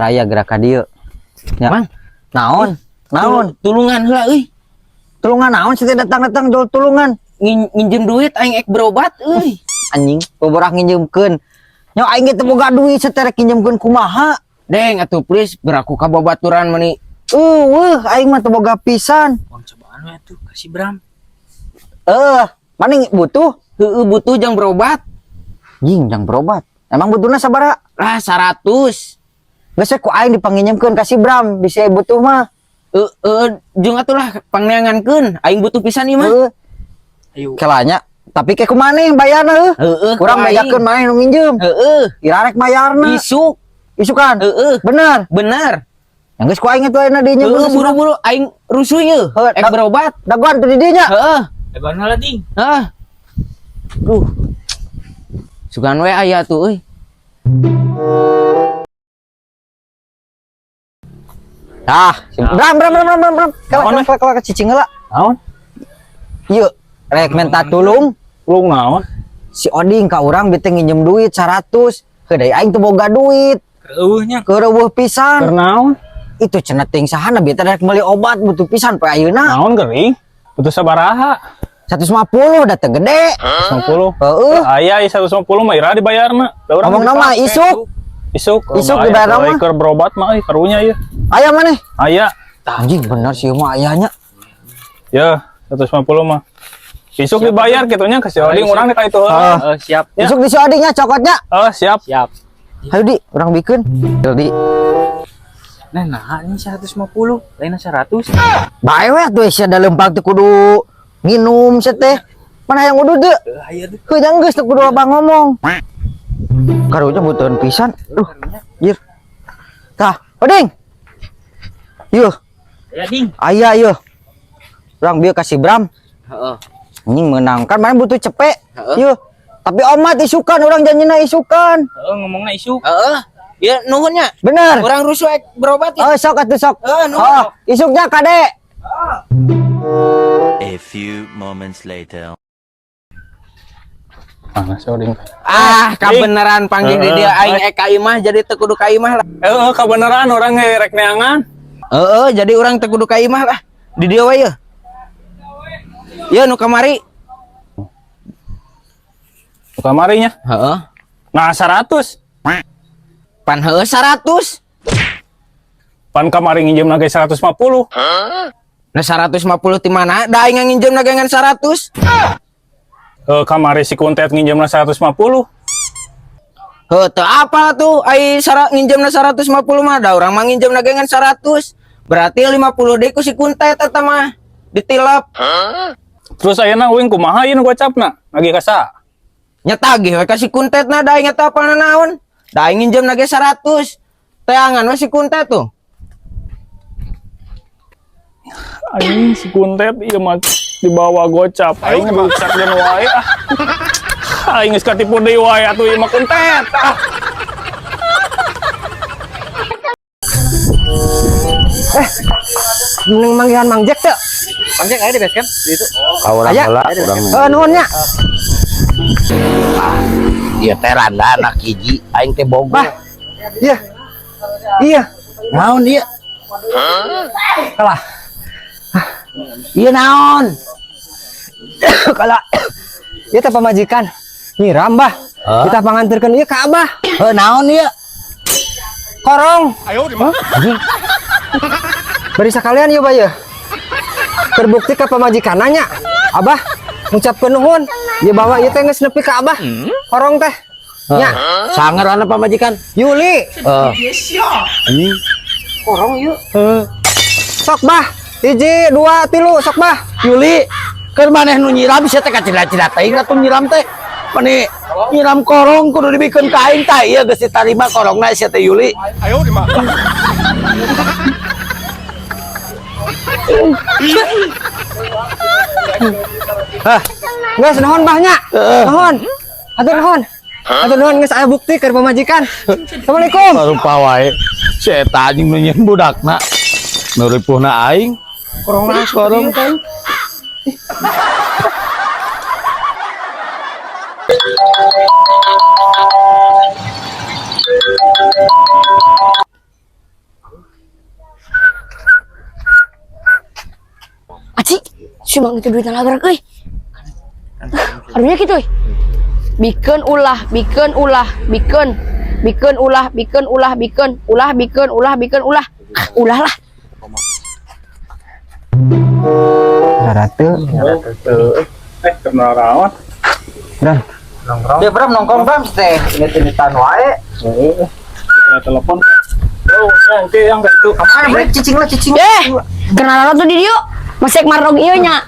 Saraya gerak ka dieu. Ya. Mang. Naon? Naon? Tulungan heula euy. Tulungan naon sih datang-datang jual tulungan? Nginjem duit aing ek berobat euy. Anjing, boborah nginjemkeun. Nyo aing ge teu boga duit seterek nginjemkeun kumaha? Deng atuh please beraku ka babaturan meni. Eueuh, aing mah teu boga pisan. Uang cobaan we atuh kasih Bram. Maning butuh? Heueuh butuh jang berobat. Jing, jang berobat. Emang butuhna sabaraha? Lah 100. Geus ku aing dipanginjemkeun ka si Bram, bisi aya butuh mah. Heeh, jeung atuh lah pangneangankeun. Aing butuh pisan ieu mah. Heueuh, Ayo. kelanya. Tapi ke kumaneh bayarna heuh? Heeh, Kurang ku aing. bejakeun maneh nu nginjem. Heeh, Ira rek mayarna. isuk. Isukan. Heeh, Bener. Bener. Yang geus ku aing atuh ayeuna diinjemkeun. Heeh, buru-buru aing rusuh ieu. Heuh, Ek berobat. Dagoan tuh di dieu nya. Heeh. Dagoan heula ding. Heeh. Duh. Sugan we aya tuh euy. Tah, si Bram Bram Bram Bram Bram. Kala Naon, kala kala cicing heula. Naon? Ieu rek minta tulung Lu naon? Si Oding ka urang bete nginjem duit 100. Heuh deui aing teu boga duit. Eueuh nya. Keureuweuh pisan. Keur naon? Itu cenah ting sahana bete rek meuli obat butuh pisan poe ayeuna. Naon gering? Butuh sabaraha? 150 da teu gede. 150. Heeh. Aya 150 mah ira dibayarna. Da urang Ngomong nama dipake. isuk. Isuk. Isuk dibayar mah. Keur berobat mah euy karunya ieu. Aya maneh? Aya. Anjing bener sih mah ayahnya. Ya, 150 mah. Isuk dibayar kitu nya ka si Oding urang ka itu heula. Heeh, siap. Ya. Isuk di si Odingnya cokotnya. Oh, siap. Siap. Ayo di, urang bikeun. Di. Nah, nah ini 150, lainnya 100. Bae we atuh sia da lempang teu kudu nginum sia teh. Mana yang udud teu? Ayo tuh. Heuh jang geus teu kudu abang ngomong. Karunya butuhan pisan. Duh, jir. Tah, Oding. Yuh, Ya ding. aya yeuh. Urang bieu ka si Bram. Heeh. Anjing menang kan mana butuh cepet. Heeh. Yuh. Tapi omat isukan urang janjina isukan. Heeh, ngomongna isuk. Heeh. Ya nuhun nya. Bener. Urang rusuh ek berobat ya. Oh, sok atuh sok. Heeh, nuhun. Oh, isuknya kade. A few moments later. Mana si Oding? Ah, kabeneran panggil di dia aing Heeh. ek ka imah jadi teu kudu ka imah lah. Heeh, kabeneran urang ge rek neangan. Heeh, jadi urang teu kudu ka imah lah. Di dieu we yeuh. Yeuh nu kamari. Nu kamari nya. Heeh. Nah, 100. Pan heueuh 100. Pan kamari nginjem ge 150. Nah 150 ti mana? Da aing nginjem ge ngan 100. Kamari si Kuntet nginjemna 150. Heuh, teu apa tuh ai nginjemna 150 mah da urang mah nginjemna ge ngan 100. Berarti 50 deui ku si Kuntet eta mah ditilep. Terus ayeuna uing kumaha ieu nu gocapna? Nagih ka saha? Nya tagih we ka si Kuntetna da aing eta apalna naon? Da aing nginjemna ge 100. Teangan we si Kuntet tuh. Anjing si Kuntet ieu mah dibawa gocap. Aing rusak dan wae ah. Aing geus katipu deui wae atuh ieu mah Kuntet. Ah. Mending manggihan Mang Jack teu. Mang Jack aya di base camp di itu. Ka urang Aya. heula, urang. Heuh, nuhun nya. Ieu teh randa anak hiji, aing teh bogo. Bah. Iya. Iya. Naon ieu? Kalah. Ieu naon? Kalah. Ieu teh pamajikan. Nyiram, Bah. Hah? Kita panganterkeun ieu ka Abah. Heuh, naon ieu? Korong. Ayo Bari sakalian ieu, Bah, ya. Terbukti ka pamajikanna nya. Abah ngucapkeun nuhun. Ieu bawa ieu teh geus nepi ka Abah. Korong teh. Nya. Sangar anak pamajikan. Yuli. Heeh. Anjing. Korong ieu. Heeh. Sok, Bah. 1, 2, 3, sok, Bah. Yuli, keur maneh nu nyiram sia teh kacida-cida teuing atuh nyiram teh. Meni nyiram korong kudu dibikeun ka aing tah ieu geus ditarima korongna sia teh Yuli. Hah. Geus nuhun Bah nya. Heeh. Nuhun. Atur nuhun. Atur nuhun geus aya bukti keur pamajikan. Assalamualaikum. Rupa wae. Si eta anjing nu nyieun budakna. Nu ripuhna aing. Korong korong teh. Si mang itu duitna lagrak euy. Karunya kitu euy. Bikeun ulah, bikeun ulah, bikeun. Bikeun ulah, bikeun ulah, bikeun, ulah, bikeun, ulah, bikeun, ulah. Ah, ulah lah. Ratu. Eh, kenal rawan. Dan Dia Bram nongkrong Bram teh inget-ingetan wae. Kena telepon. Oh, ya, oke yang kayak itu. Kemana Bram cicing lah cicing. Eh, kenalan tuh di dieu. Masih marog ieu nya.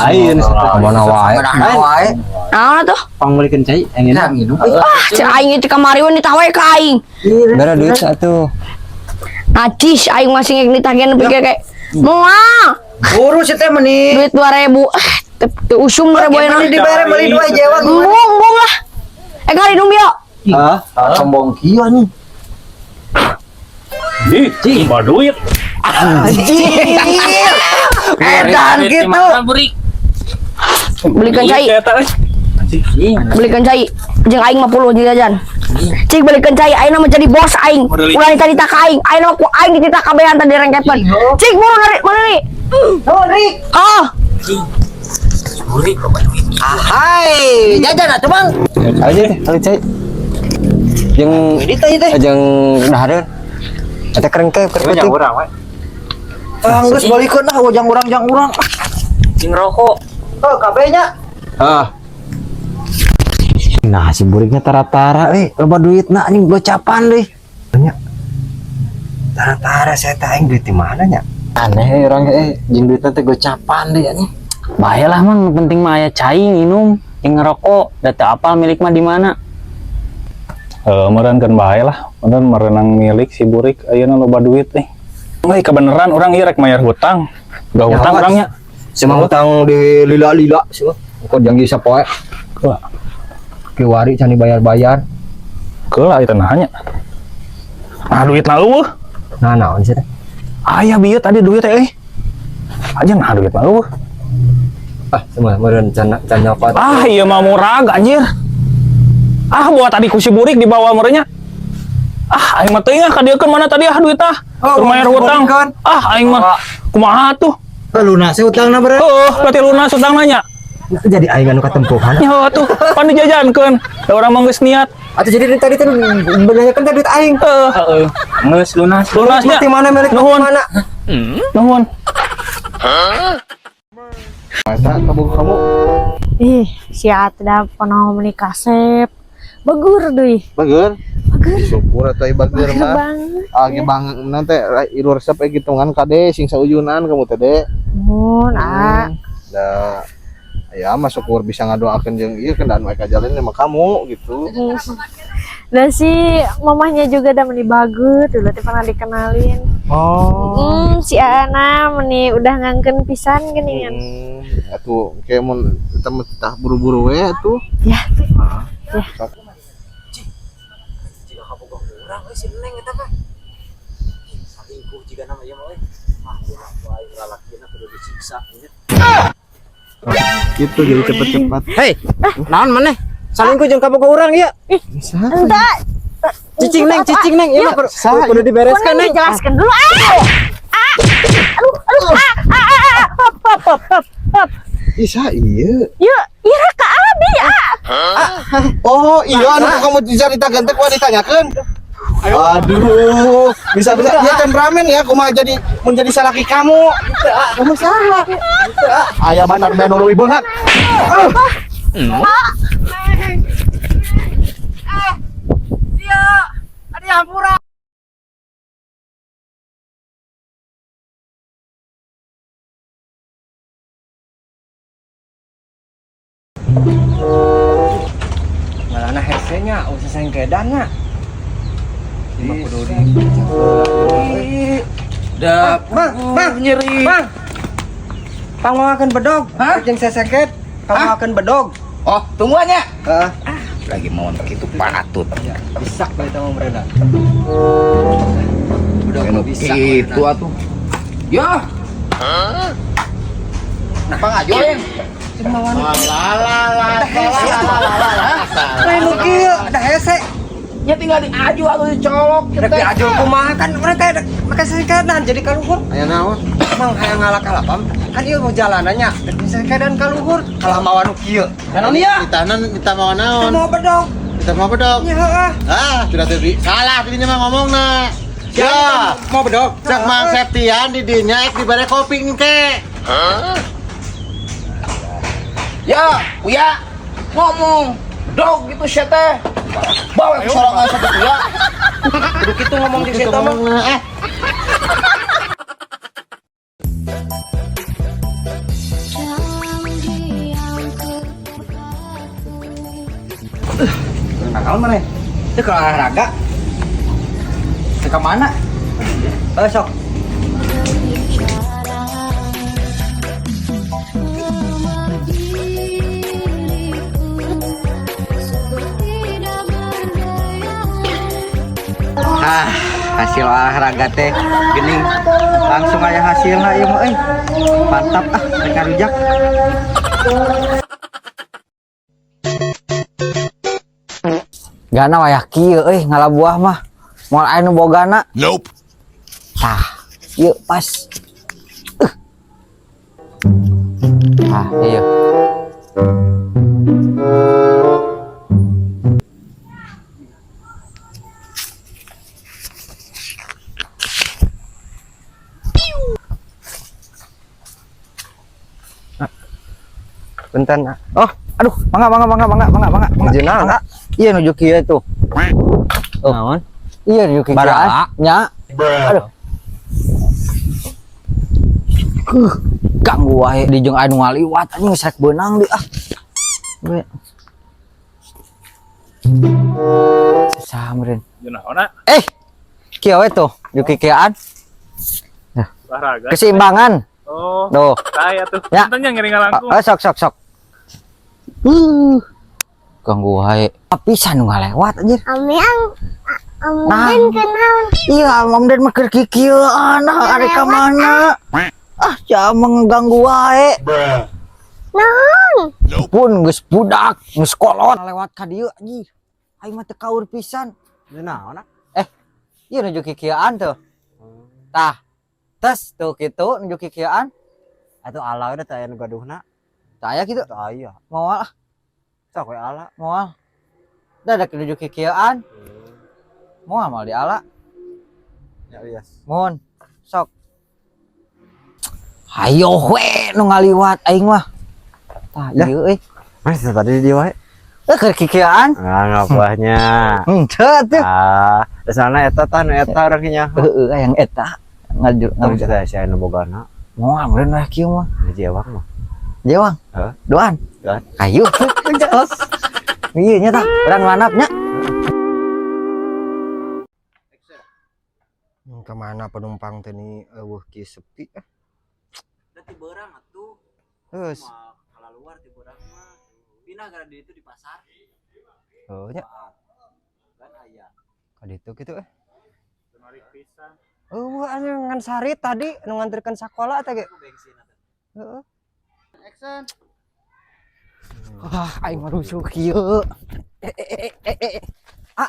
Lain. mana wae. Mana wae. Naon tuh? Pangmeulikeun cai yang Nah, ini. nginum. Ah, cek aing itu kamari we nitah wae ka aing. Bere duit satu. Najis aing masih ngek nitahian nepi ka kayak moal. Buru sih teh meni. Duit 2000. Ah, teu usum 2000 Meni ayeuna. dibere beli dua jewang. Embung, embung lah. Eh, kali dong bio. Hah? Sombong kieu anjing. Ih, bawa duit. Anjir. Edan gitu. Belikan cai, Iya, eta, eh. belikan cai. Jeung aing 50 jeung jajan. Cik belikan cai, aing mah jadi bos aing. Ulah ditita ka aing, aing mah ku aing ditita kabehan tadi rengkepan. Cik buru nari, mana nih? Nuhun Rik. Oh, Ahai, jajan atuh Bang. Aja teh, kali cai. Jeung Ini teh teh. jeung dahareun. Eta keren ke keur penting. Urang we. Ah, geus balikeun lah jang urang jang urang. Jeung rokok. Oh, kabeh nya. Ah. Nah, si buriknya tara-tara euy, loba duitna anjing gocapan deui. Nya. Tara-tara saya teh aing duit di mana nya? Aneh euy urang euy, jeung duitna teh gocapan deui anjing. Bae lah mang, penting mah aya cai nginum, jeung ngerokok, da teu apal milik mah di mana. Eh, meureun keun bae lah. Meureun merenang milik si burik ayeuna loba duit nih. Euy, kebeneran urang ieu rek mayar hutang. Gak hutang Ya, urangnya. Semua hutang di lila-lila sih. Kok janji sapoe Keula, kiwari can dibayar-bayar. keula ieu teh nanya. Nah, duitna eueuh. Nah, naon sih teh? Aya bieu tadi duit teh euy. Aja nah duit mah eueuh. Ah, semua meureun can can nyopot. Ah, iya mah murag anjir. Ah, buat tadi ku si burik dibawa merenya. Ah, aing mah teuing ah kadieukeun mana tadi ah duit ah. Oh, Keur mayar hutang. balikan. Ah, aing mah kumaha tuh? Lunas hutangna beureun. Heuh, berarti lunas hutang nanya. Jadi aing anu katempuhan. Ya tuh, pan dijajankeun. Da urang mah geus niat. Atau jadi tadi teh benanyakan teh duit aing. Heuh, Heeh. Geus lunas. lunasnya. Mati mana milik Nuhun. mana? Nuhun. Kamu kamu. Ih, si Ata pernah meni kasep. Bagur deui. Bager. Syukur atuh ai bager Bager mah. banget. Ah ge bang nanti ilu resep eh gitungan kade sing sauyunan kamu teh de. Mun, ah. Da ya mah syukur bisa ngadoakeun jeung ieu kendaan mereka jalan sama kamu gitu. Dan si mamahnya juga udah meni bagus, dulu teh pernah dikenalin. Oh. Si Ana meni udah ngangken pisan geuningan. Atuh kayak mun eta mah tah buru-buru we atuh. Ya. Ya. Urang euy si Neng eta mah. Ih, salingkuh jiga nama ieu mah euy. Ah, urang ku aing lalakina kudu disiksa nya. Gitu jadi cepet-cepat. Hei, naon maneh? Salingkuh jeung kabogoh urang ieu. Entah. Cicing neng, ieu mah kudu dibereskan neng. Dijelaskan dulu. Ah! Ah! Aduh, aduh, ah, ah, ah, ah. Hop, hop, hop, hop, hop. Isa iya. Yuk, iya ka abi, ah. Oh iya anu kamu dicaritakeun teh kumaha ditanyakeun. Aduh, bisa-bisa dia temperamen ya, kumaha jadi menjadi salaki kamu. Kamu salah. Aya mantan nu leuwih beungat. Ngalana hese nya, usah sengkedan nya. Da Bang, bang, nyeri. Bang. Pangmawakeun bedog. Hah? Jeung sesengket, pangmawakeun bedog. Oh, tungguannya. Heeh. Lagi mau begitu patut. Bisa bae teh mah meureunan. Bedog mah bisa. Gitu atuh. Ya. Nah, pangajoin. Lain nu kieu, da hese. Ya tinggal diaju atuh dicolok Rek diaju kumaha kan urang teh make sengkedan jadi kaluhur. Aya naon? Mang hayang ngala kalapa? Kan ieu mau jalanannya. Bisa keadaan ka luhur, kalah mawa nu kieu. Naon ieu? Ditana minta mau naon? Mau bedog. Kita mau bedog. Nya heeh. Ah, sudah tadi. Salah dirinya mah ngomongna. Ya, Mau bedog. cek Mang Septian di dinya ek dibere kopi engke. Ya, Uya ngomong dog gitu sia teh. Bawa ke sorangan satu Uya. Kudu kitu ngomong jeung sia mah. Eh, Naon maneh? Teu ke olahraga. Teu ka mana? Eh sok. Ah, hasil olahraga teh geuning langsung aya hasilna ieu mah euy. Mantap ah, rek ngarujak. Gana wayah kieu euy ngala buah mah. Moal aya nu bogana. Nope. Tah, ieu pas. Ah, iya. Punten. Oh, aduh, mangga mangga mangga mangga mangga mangga. Mangga. Nuju naon? Mangga. Iya nuju kieu tuh. Oh. Naon? Iya nuju kieu. Bara. Nya. Aduh. Ganggu wae di jeung anu ngaliwat anjing geus rek beunang deui ah. We. Samreun. Naon ah? Eh, kieu we tuh, nuju kikieuan. Olahraga. Keseimbangan. Oh, Tuh. saya tuh. Ya. Punten nya ngiring ngalangkung. Oh, sok sok sok. Ganggu wae. Pisan nu ngalewat anjir. Ameng, Nah. Om Den kenaon? Iya, Om Den mah keur kikieuan, ah, arek ka mana? Ah, jangan mengganggu wae. Naon? Pun geus budak, geus kolot lewat ka dieu anjir. Aing mah teu kaur pisan. Naon? Eh, ieu nuju kikieuan tuh. Tah. Tes tuh kitu nuju kikieuan. Atuh ala udah teh aya nu gaduhna. Tah aya kitu. Teu aya. Moal ah, Sok we ala. moal. Da da nuju kikieuan. Moal moal diala. Ya yes. Mohon. Sok. Hayo we nu ngaliwat aing mah. Tah ieu euy. Mas tadi di wae. Eh keur kikieuan. Ah, ngapahnya. Henteu atuh. Ah, sana eta tah nu eta urang nya. Heeh, yang eta ngajur Tong ngajur. teh sia nu bogana. Moal meureun lah kieu mah. Nu jewang mah. Jewang. Hah? Doan. Doan. Ayo. Jelas. Iya nya tah, urang manap nya. Kemana penumpang teh ni eueuh kieu sepi ah. Da ti beurang atuh. Geus. Kalau luar ti beurang mah. Pindah gara di itu di pasar. Oh nya Kan aya. ka ditu kitu eh. Menarik pisan. Eueuh anu ngan sari tadi nu nganterkeun sakola teh ge. Bensin atuh. Heeh. Wah, aing mah rusuh kieu. Eh eh eh eh eh. eh. Ah,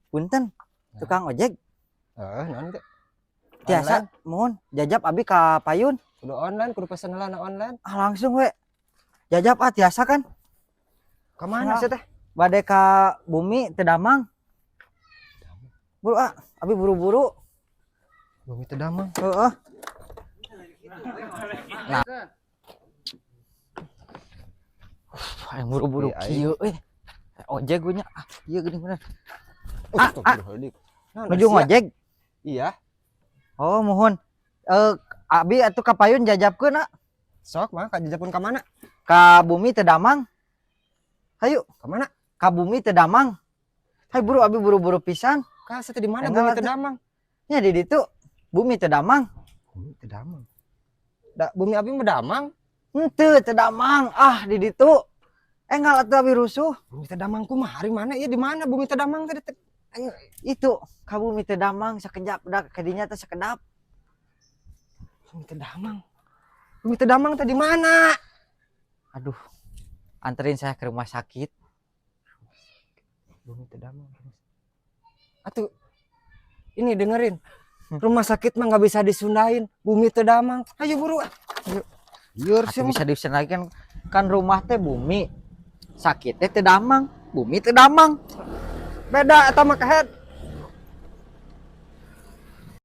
punten. Tukang ojek Heeh, naon teh? tiasa mohon jajap abi ka payun. Kudu online, kudu pesen heula na online. Ah langsung we. Jajap ah tiasa kan? Ka mana Nah. sih teh? Bade ka bumi teu damang. Buru ah, abi buru-buru. Bumi teu damang. Heeh. Nah. Aing buru-buru Iya, aing. kieu euy. Ojek gue nya. Ah, ieu geuning bener. Ah, ah. Naon, Nuju sia? ngojek. Iya. Oh, mohon. Eh, abi atuh ka payun jajapkeun ah. Sok mah ka jajapun ka mana? Ka bumi teu damang. Hayu, Ka mana? ka bumi teu damang. Hai buru abi buru-buru pisan. Ka teh di mana Enggak bumi lah, teu teh. damang? Nya di ditu bumi teu damang. Bumi teu damang. Da bumi abi mah damang. Henteu teu damang. Ah, di ditu. Enggal atuh abi rusuh. Bumi teu damang kumaha hari mana? Ieu di mana bumi teu damang teh? Itu ka bumi teu damang sakejap da kadinya teh sekedap. Bumi teu damang. Bumi teu damang teh di mana? Aduh. Anterin saya ke rumah sakit. Bumi teu damang. Atuh ini dengerin. Rumah sakit mah nggak bisa disundain, bumi teu damang. Ayo buru ah. Lieur sih bisa disundain kan kan rumah teh bumi. Sakit teh teu damang, bumi teu damang. Beda eta mah kehed.